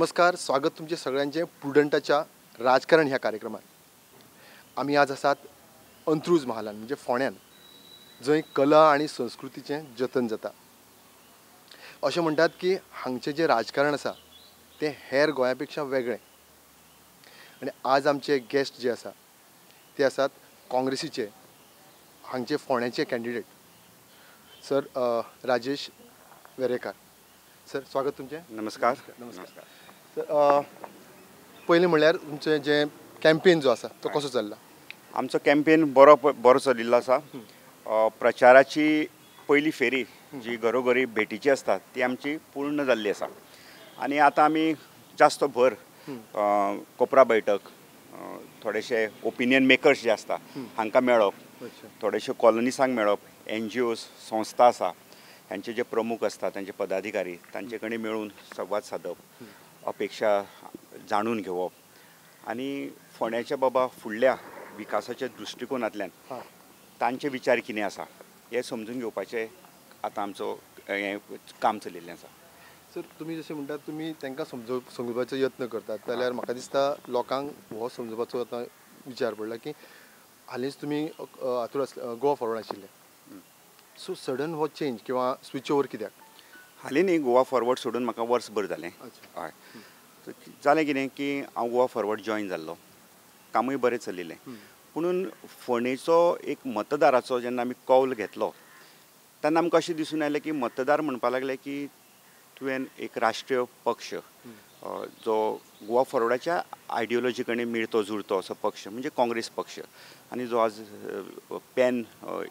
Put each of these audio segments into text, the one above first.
नमस्कार, स्वागत तुमचे सगळ्यांचे प्रुडंटाच्या राजकारण ह्या कार्यक्रमात। आमी आज आसात अंत्रुज महालान म्हणजे फोंड्यान, जंय कला आनी संस्कृतीचें जतन जाता। अशें म्हणटात की हांगचें जें राजकारण आसा तें हेर गोंया पेक्षा वेगळें। आनी आज आमचे गेस्ट जे आसा ते आसात काँग्रेसीचे हांगचे फोंड्याचे candidate sir Rajesh Verenkar. Sir, स्वागत तुमचें। नमस्कार। नमस्कार सर। पयलीं म्हणल्यार तुमचें जें कॅम्पेन जो आसा तो कसो चल्ला? आमचो कॅम्पेन बरो बरो चलिल्लो आसा। प्रचाराची पयली फेरी जी घरोघरी भेटीची आसता ती आमची पूर्ण जाल्ली आसा आनी आतां आमी जास्त भर कोपरा बैठक, थोडेशे ओपिनियन मेकर्स जे आसता हांकां मेळप, थोडेशे कॉलनिसांक मेळप, एनजीओज संस्था आसा तांचे जे प्रमुख आसता तांचे पदाधिकारी तांचे कडेन मेळून संवाद सादप, अपेक्षा जाणून घेवप आनी फोंड्याच्या बाबा फुडल्या विकासाच्या दृश्टिकोनांतल्यान तांचे विचार कितें आसा हे समजून घेवपाचें आतां आमचो हें काम चलिल्लें आसा। सर, तुमी जशें म्हणटात तुमी तांकां समजोवपाचो यत्न करतात, जाल्यार म्हाका दिसता लोकांक हो समजोवपाचो आतां विचार पडला की हालींच तुमी हातूंत गोवा फॉरवर्ड आशिल्ले, सो सडन हो चेंज किंवा स्विच ओवर कित्याक? हालीं न्ही, गोवा फॉरवर्ड सोडून म्हाका वर्सभर जालें। हय, जालें कितें की हांव गोवा फॉरवर्ड जॉयन जाल्लो, कामूय बरें चलिल्लें, पुणून फोंडेचो एक मतदाराचो जेन्ना आमी कौल घेतलो तेन्ना आमकां अशें दिसून आयलें की मतदार म्हणपाक लागले की तुवें एक राष्ट्रीय पक्ष जो गोवा फॉरवर्डाच्या आयडियोलॉजी कडेन मिळतो जुळतो असो पक्ष म्हणजे काँग्रेस पक्ष आनी जो आज पॅन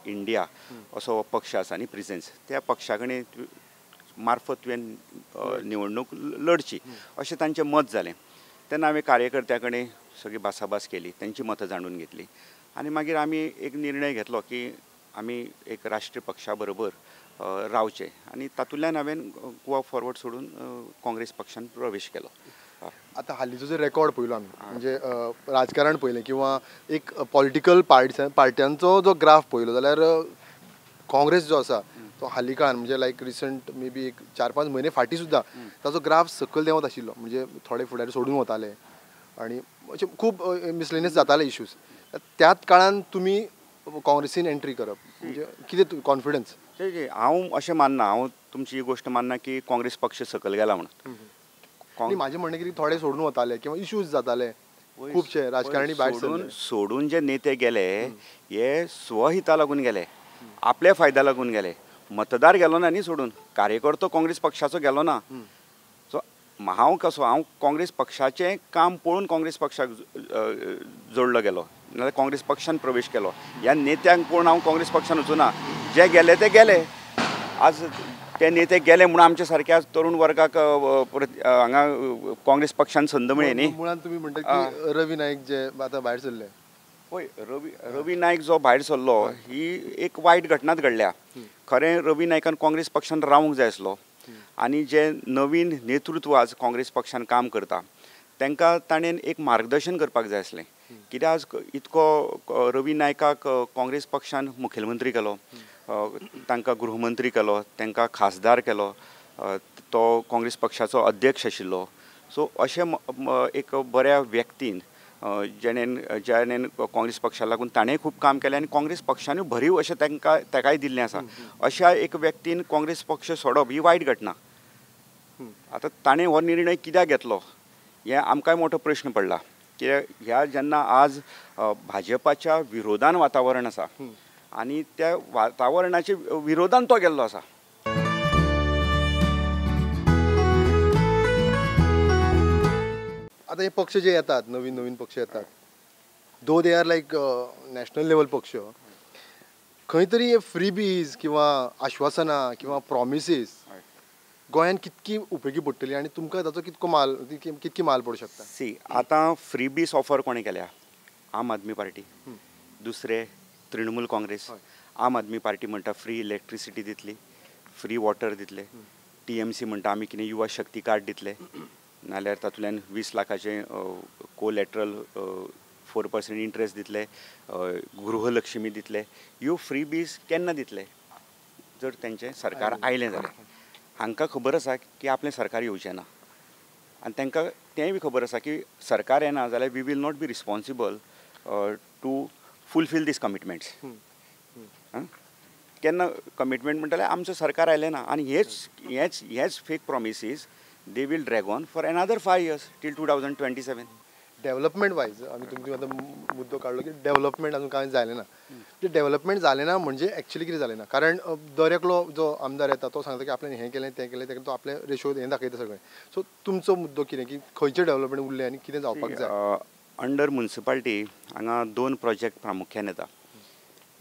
इंडिया असो पक्ष आसा न्ही प्रेझेन्स, त्या पक्षा कडेन मार्फत तुवें निवडणूक लढची अशें तांचें मत जालें। तेन्ना हांवें कार्यकर्त्या कडेन सगळी भासाभास केली, तांची मतां जाणून घेतली आनी मागीर आमी एक निर्णय घेतलो की आमी एक राष्ट्रीय पक्षा बरोबर रावचें आनी तातूंतल्यान हांवें गोवा फॉरवर्ड सोडून काँग्रेस पक्षान प्रवेश केलो। आतां हालींचो जो रेकॉर्ड पळयलो आमी, म्हणजे राजकारण पळयलें किंवा एक पॉलिटिकल पार्ट्यांचो जो ग्राफ पळयलो जाल्यार काँग्रेस जो आसा तो हालीं काळान म्हणजे लायक रिसंट मे बी एक 4-5 म्हयने फाटीं सुद्दां ताचो ग्राफ सकयल देंवत आशिल्लो, म्हणजे थोडे फुडारी सोडून वताले आनी अशे खूब मिसलेनियस जाताले इश्यूज। त्याच काळान तुमी काँग्रेसीन एंट्री करप म्हणजे कितें कॉन्फिडन्स? हांव अशें मानना, हांव तुमची ही गोश्ट मानना की काँग्रेस पक्ष सकयल गेला म्हणून। म्हाजें म्हणणें कितें थोडे सोडून वताले किंवा इश्यूज जाताले खुबशे राजकारणी भायर सोडून जे नेते गेले हे स्वहिता लागून गेले, आपल्या फायद्या लागून गेले, मतदार गेलो ना न्ही सोडून, कार्यकर्तो काँग्रेस पक्षाचो गेलो ना। सो हांव कसो, हांव काँग्रेस पक्षाचें काम पळोवन काँग्रेस पक्षाक जोडलो गेलो, नाजाल्यार काँग्रेस पक्षान प्रवेश केलो। ह्या नेत्यांक पळोवन हांव काँग्रेस पक्षान वचूना, जे गेले ते गेले, आज ते नेते गेले म्हणून आमच्या सारक्या तरुण वर्गाक हांगा काँग्रेस पक्षान संद मेळ्ळी न्ही। मुळांत तुमी म्हणटा की रवी नायक जे आतां भायर सरले, पळय रवी नायक जो भायर सरलो ही एक वायट घटनाच घडल्या। खरें रवी नायकान काँग्रेस पक्षान रावंक जाय आसलो आनी जे नवीन नेतृत्व आज काँग्रेस पक्षान काम करता तांकां ताणें एक मार्गदर्शन करपाक जाय आसलें। कित्याक आज इतको रवी नायकाक काँग्रेस पक्षान मुखेलमंत्री केलो, तांकां गृहमंत्री केलो, तांकां खासदार केलो, तो काँग्रेस पक्षाचो अध्यक्ष आशिल्लो। सो अशें एक बऱ्या व्यक्तीन जेणें काँग्रेस पक्षाक लागून ताणें खूब काम केलें आनी काँग्रेस पक्षानूय भरीव अशें तांकां ताकाय दिल्लें आसा, अशा एक व्यक्तीन काँग्रेस पक्ष सोडप ही वायट घटना। आतां ताणें हो निर्णय कित्याक घेतलो हें आमकांय मोठो प्रश्न पडला। कित्याक ह्या जेन्ना आज भाजपाच्या विरोधान वातावरण आसा आनी त्या वातावरणाच्या विरोधान तो गेल्लो आसा। आतां हे पक्ष जे येतात, नवीन नवीन पक्ष येतात, though they are like national level पक्ष, खंय तरी हे फ्रीबीज किंवा आश्वासनां किंवा प्रॉमिसीस गोंयान कितकी उपयोगी पडटली आनी तुमकां ताचो कितको माल, कितकी माल पडूं शकता? सी, आतां फ्रीबीज ऑफर कोणें केल्या? आम आदमी पार्टी, दुसरे तृणमूल काँग्रेस। आम आदमी पार्टी म्हणटा फ्री इलेक्ट्रिसिटी दितली, फ्री वॉटर दितले, टीएमसी म्हणटा आमी कितें युवा शक्ती कार्ड दितले, नाल्यार तातूंतल्यान 20 लाखाचें कोलॅट्रल 4% इंट्रस्ट दितले, गृहलक्ष्मी दितले। ह्यो फ्री बीज केन्ना दितले? जर तांचें सरकार आयलें जाल्यार। हांकां खबर आसा की आपलें सरकार येवचें ना, आनी तांकां तेंय बी खबर आसा की सरकार येना जाल्यार we will not be responsible to fulfil these commitments. केन्ना कमिटमेंट म्हणटले आमचें सरकार आयलें ना आनी हेच हेच हेच fake promises they will drag on for another 5 years till 2027. Development wise आमी तुमकां आतां मुद्दो काडलो की डेव्हलपमेंट अजून कांय जालें ना. डेव्हलपमेंट जालें ना म्हणजे एक्चुअली कितें जालें ना, कारण दर एकलो जो आमदार येता तो सांगता की आपल्यान हें केलें तें केलें, तेका तो आपले रेशो हें दाखयता सगळें. सो तुमचो मुद्दो कितें की खंयचें डेव्हलपमेंट उरलें आनी कितें जावपाक जाय? अंडर मुन्सिपालिटी हांगा 2 प्रोजेक्ट प्रामुख्यान येता.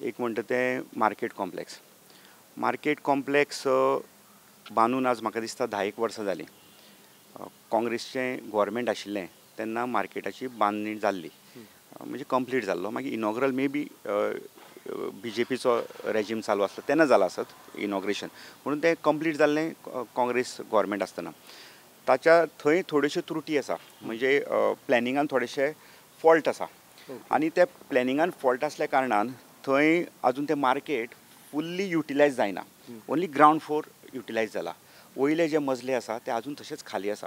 एक म्हणटा तें मार्केट कॉम्प्लेक्स. मार्केट कॉम्प्लेक्स बांदून आज म्हाका दिसता 10 वर्सां जालीं. काँग्रेसचें गोवोरमेंट आशिल्लें तेन्ना मार्केटाची बांदणी जाल्ली, म्हणजे कंप्लीट जाल्लो. मागीर inaugural may be B J पीचो regime चालू आसलो तेन्ना जाला आसत इनॉग्रेशन, म्हणून तें कंप्लीट जाल्लें काँग्रेस गोवोरमेंट आसतना. ताच्या थंय थोड्योश्यो त्रुटी आसा, म्हणजे प्लॅनिंगान थोडेशे फॉल्ट आसा आनी त्या प्लॅनिंगान फॉल्ट आसल्या कारणान थंय अजून तें मार्केट फुल्ली युटिलायज जायना. ओन्ली ग्रावंड फ्लोर युटिलायज जाला, वयले जे मजले आसा ते अजून तशेंच खाली आसा.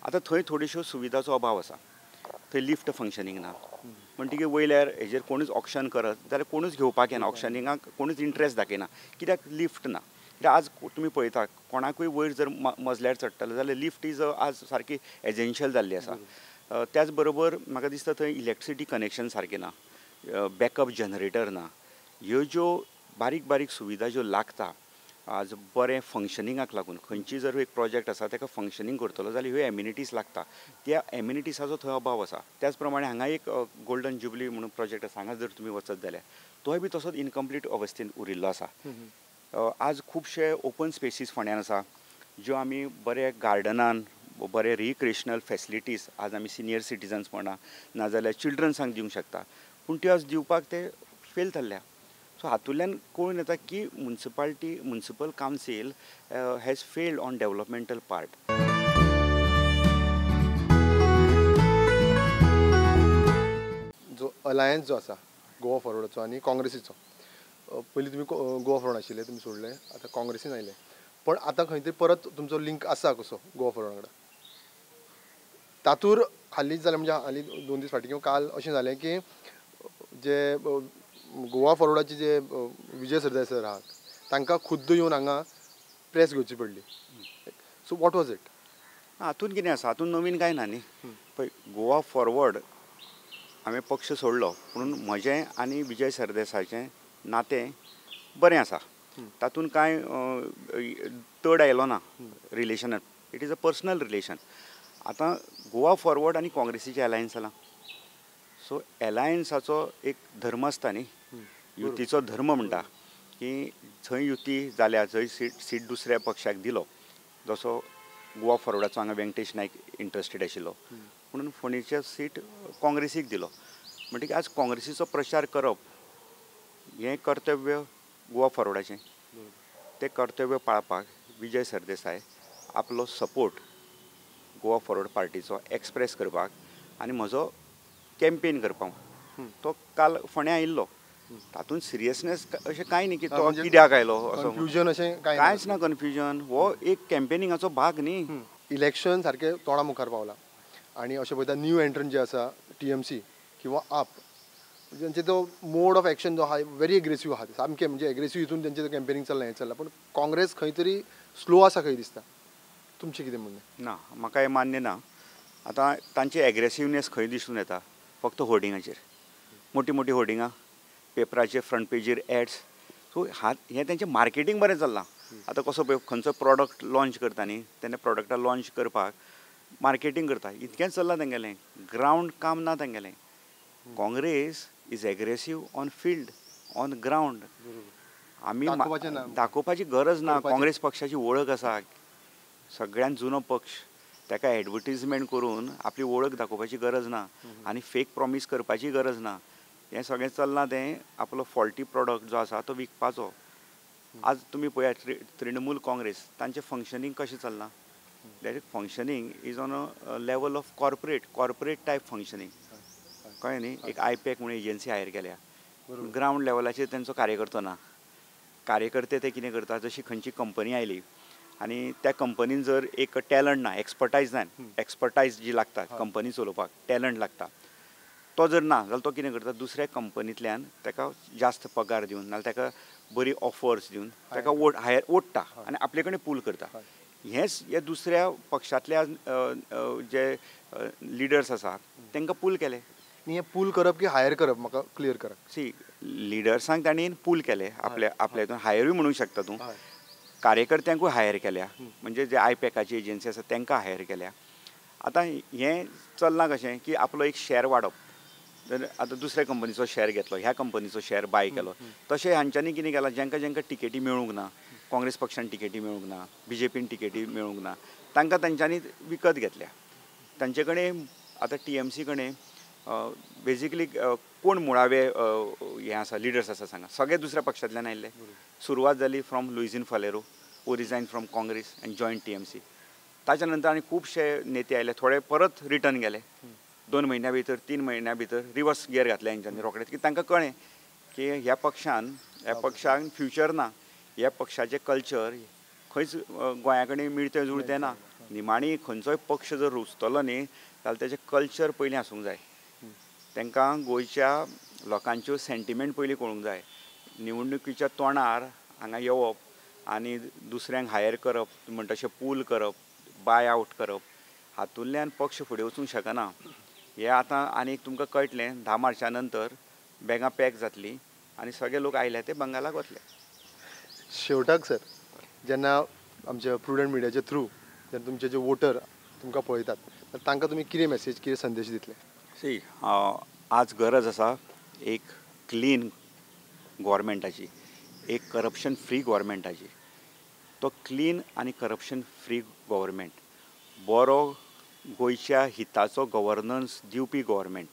आतां थंय थोड्योश्यो सुविधाचो अभाव आसा, थंय लिफ्ट फंक्शनींग ना, म्हणटकीर वयल्यार हेजेर कोणूच ऑक्शन करत जाल्यार कोणूच घेवपाक येना, ऑक्शनिंगाक कोणूच इंट्रस्ट दाखयना कित्याक लिफ्ट ना. कित्याक आज तुमी पळयता कोणाकूय वयर जर मजल्यार चडटलो जाल्यार लिफ्ट is आज सारकी एजेन्शियल जाल्ली आसा. त्याच बरोबर म्हाका दिसता थंय इलेक्ट्रिसिटी कनेक्शन सारकें ना, बॅकअप जनरेटर ना. ह्यो ज्यो बारीक बारीक सुविधा ज्यो लागता आज बरें फंक्शनिंगाक लागून, खंयची जर एक प्रोजेक्ट आसा ताका फंक्शनींग करतलो जाल्यार ह्यो एम्युनिटीज लागता, त्या एम्युनिटीजाचो थंय अभाव आसा. त्याच प्रमाणे हांगा एक गोल्डन जुबली म्हणून प्रोजेक्ट आसा, हांगा जर तुमी वचत जाल्यार तोय बी तसोच इनकम्प्लीट अवस्थेंत उरिल्लो आसा. आज खुबशे ओपन स्पेसीस फोंड्यान आसा ज्यो आमी बरे गार्डनान बरे रिक्रिएशनल फेसिलिटीज आज आमी सिनियर सिटीजन्स म्हणा नाजाल्यार चिल्ड्रन्सांक दिवंक शकता, पूण त्यो आज दिवपाक ते फेल थारल्या. सो हातूंतल्यान कळून येता की municipality municipal council has failed on developmental part. जो अलायन्स जो आसा गोवा फॉरवर्डाचो आनी काँग्रेसीचो, पयलीं तुमी गोवा फॉरवर्ड आशिल्ले, तुमी सोडले, आतां काँग्रेसीन आयले, पण आतां खंय तरी परत तुमचो लिंक आसा कसो गोवा फॉरवर्डा कडेन. तातूर हालींच जालें म्हणजे हालीं 2 दीस फाटीं किंवा काल अशें जालें की जे गोवा फॉरवर्डाचे जे विजय सरदेसाय सर आहात तांकां खुद्द येवन हांगा प्रेस घेवची पडली. So what was it? हातून कितें आसा, हातून नवीन कांय ना न्ही. पळय गोवा फॉरवर्ड हांवें पक्ष सोडलो पूण म्हजें आनी विजय सरदेसायाचें नातें बरें आसा, तातूंत कांय तड आयलो ना रिलेशनान. It is a personal relation. आतां गोवा फॉरवर्ड आनी काँग्रेसीचें एलायन्स जालां, सो एलायन्साचो एक धर्म आसता न्ही, युतीचो धर्म म्हणटा की जंय युती जाल्या जंय सीट दुसऱ्या पक्षाक दिलो, जसो गोवा फॉरवर्डाचो हांगा व्यंकटेश नायक इंट्रस्टेड आशिल्लो म्हणून फोंडेचे सीट काँग्रेसीक दिलो. म्हणटकीर आज काँग्रेसीचो प्रचार करप हें कर्तव्य गोवा फॉरवर्डाचें, तें कर्तव्य पाळपाक विजय सरदेसाय आपलो सपोर्ट गोवा फॉरवर्ड पार्टीचो एक्सप्रेस करपाक आनी म्हजो कॅम्पेन करपाक तो काल फोंड्यां आयिल्लो. तातूंत सिरियसनेस अशें कांय न्ही की तो कित्याक आयलो असो कन्फ्युजन अशें कांयच ना. कन्फ्युजन हो एक कॅम्पेनिंगाचो भाग न्ही. इलेक्शन सारकें तोंडा मुखार पावलां आनी अशें पळयता न्यू एंट्रंट जे आसा टी एम सी किंवा आप, तेंचे तो मोड ऑफ एक्शन जो आहा व्हेरी एग्रेसीव आहा, सामकें म्हणजे एग्रेसीव हितून तेंचें कॅम्पेनींग चल्लां हें चल्लां, पूण काँग्रेस खंय तरी स्लो आसा खंय दिसता. तुमचें कितें म्हणणें? ना, म्हाका हें मान्य ना. आतां तांची एग्रेसिवनेस खंय दिसून येता, फक्त होर्डिंगाचेर, मोटी मोटी होर्डिंगां, पेपराचेर फ्रंट पेजीर एड्स. सो हें तेंचें मार्केटींग बरें चल्लां. आतां कसो पळय खंयचो प्रोडक्ट लॉंच करता न्ही तेन्ना प्रोडक्टा लॉंच करपाक मार्केटींग करता, इतकेंच चल्लां तेंगेलें, ग्रावंड काम ना तेंगेलें. Congress is aggressive on field, on ground. आमी दाखोवपाची गरज ना. काँग्रेस पक्षाची वळख आसा, सगळ्यान जुनो पक्ष, ताका एडवर्टीजमेंट करून आपली वळख दाखोवपाची गरज ना आनी फेक प्रॉमीस करपाची गरज ना. हें सगळें चल्लां तें आपलो फॉल्टी प्रोडक्ट जो आसा तो विकपाचो. आज तुमी पळयात तृणमूल काँग्रेस तांचें फंक्शनींग कशें चल्लां, that functioning is on a level of corporate type functioning. कळ्ळें न्ही? एक आयपॅक म्हणून एजन्सी हायर केल्या, ग्रावंड लेवलाचेर तेंचो कार्यकर्तो ना. कार्यकर्ते ते कितें करता, जशी खंयची कंपनी आयली आनी त्या कंपनीन जर एक टॅलंट ना, एक्सपर्टायज ना, एक्सपर्टायज जी लागता कंपनी चलोवपाक टॅलंट लागता, तो जर ना जाल्यार तो कितें करता, दुसऱ्या कंपनींतल्यान ताका जास्त पगार दिवन नाजाल्यार ताका बरी ऑफर्स दिवन ताका हायर ओडटा आनी आपले कडेन पूल करता. हेंच हे दुसऱ्या पक्षांतल्या जे लिडर्स आसा तांकां पूल केले. आनी हें पूल करप की हायर करप म्हाका क्लियर करात. सी, लिडर्सांक तांणी पूल केले आपल्या आपल्या हितून, हायरूय म्हणूंक शकता तूं. कार्यकर्त्यांकूय हायर केल्या, म्हणजे जे आयपॅकाची एजन्सी आसा तांकां हायर केल्या. आतां हें चल्लां कशें की आपलो एक शॅर वाडप, जर आतां दुसऱ्या कंपनीचो शॅर घेतलो, ह्या कंपनीचो शॅर बाय केलो, तशें हांच्यांनी कितें केलां, जांकां जांकां टिकेटी मेळूंक ना, काँग्रेस पक्षान टिकेटी मेळूंक ना, बीजेपीन टिकेटी मेळूंक ना, तांकां तांच्यांनी विकत घेतल्या. तांचे कडेन आतां टीएमसी कडेन बेजिकली कोण मुळावे हे आसा लिडर्स आसा सांगा, सगळे दुसऱ्या पक्षांतल्यान आयिल्ले. सुरवात जाली from Luizinho Faleiro, who resign from Congress and join TMC. ताच्या नंतर आनी खुबशे नेते आयले, थोडे परत रिटर्न गेले, 2 म्हयन्या भितर 3 म्हयन्या भितर रिवर्स गियर घातले हेंच्यांनी रोखडेच, की तांकां कळ्ळें की ह्या पक्षान फ्युचर ना, ह्या पक्षाचें कल्चर खंयच गोंया कडेन मिळतें जुळतें ना. निमाणी खंयचोय पक्ष जर रुजतलो न्ही जाल्यार तेचें कल्चर पयलीं आसूंक जाय, तांकां गोंयच्या लोकांच्यो सेंटिमेंट पयलीं कळूंक जाय. निवडणुकीच्या तोंडार हांगा येवप आनी दुसऱ्यांक हायर करप, म्हणटा तशें पूल करप, बाय आवट करप, हातूंतल्यान पक्ष फुडें वचूंक शकना. हें आतां आनी तुमकां कळटलें, 10 मार्चा नंतर बॅगां पॅक जातलीं आनी सगळे लोक आयले ते बंगालाक वतले. शेवटाक सर, जेन्ना आमच्या प्रुडंट मिडियाचे थ्रू जेन्ना तुमचे जे वोटर तुमकां पळयतात तर तांकां तुमी कितें मॅसेज, कितें संदेश दितले? सी, आज गरज आसा एक क्लीन गोवोरमेंटाची, एक करप्शन फ्री गोवोरमेंटाची. तो क्लीन आनी करप्शन फ्री गोवोरमेंट, बरो गोंयच्या हिताचो गवर्नन्स दिवपी गोवोरमेंट,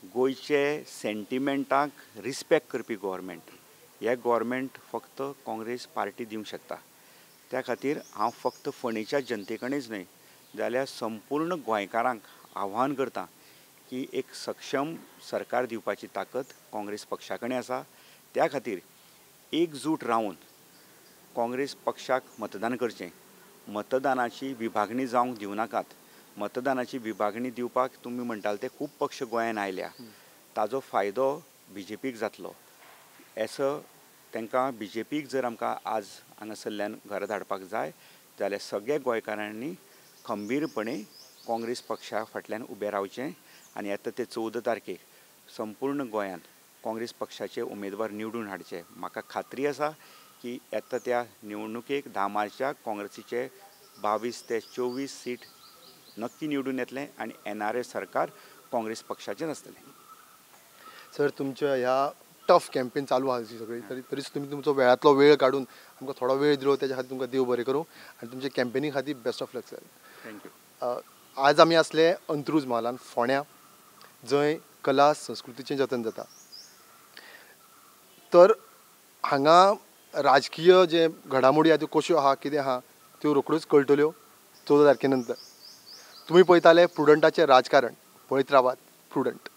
गोंयचे सेंटिमेंटाक रिस्पेक्ट करपी गोवोरमेंट, हे गोवोरमेंट फक्त काँग्रेस पार्टी दिवंक शकता. त्या खातीर हांव फक्त फोंडेच्या जनते कडेनच न्हय जाल्यार संपूर्ण गोंयकारांक आव्हान करता की एक सक्षम सरकार दिवपाची ताकद काँग्रेस पक्षा कडेन आसा. त्या खातीर एकजूट रावन काँग्रेस पक्षाक मतदान करचें. मतदानाची विभागणी जावंक दिवं नाकात. मतदानाची विभागणी दिवपाक तुमी म्हणटाले ते खूब पक्ष गोंयान आयल्या, ताजो फायदो बीजेपीक जातलो. एसो तांकां बीजेपीक जर आमकां आज हांगासरल्यान घरा धाडपाक जाय जाल्यार सगळ्या गोंयकारांनी खंबीरपणे काँग्रेस पक्षा फाटल्यान उबें रावचें आनी येता ते 14 तारखेक संपूर्ण गोंयांत काँग्रेस पक्षाचे उमेदवार निवडून हाडचे. म्हाका खात्री आसा की येता त्या निवडणुकेक 10 मार्चाक काँग्रेसीचे 22 ते 24 सीट नक्की निवडून येतलें आनी एनआरए सरकार काँग्रेस पक्षाचें आसतलें. सर, तुमच्या ह्या टफ कॅम्पेन चालू आसा सगळी, तरी तुमी तुमचो वेळांतलो वेळ काडून आमकां थोडो वेळ दिलो तेज्या खातीर तुमकां देव बरें करूं आनी तुमच्या कॅम्पेनी खातीर best of luck sir. Thank you. आज आमी आसले अंत्रुज म्हालान फोंड्या, जंय कला संस्कृतीचें जतन जाता. तर हांगा राजकीय जे घडामोडी आहा त्यो कश्यो आहा, कितें आहा त्यो रोखड्योच कळटल्यो 14 तारखे नंतर. तुमी पळयताले प्रुडंटाचें राजकारण. पळयत रावात प्रुडंट.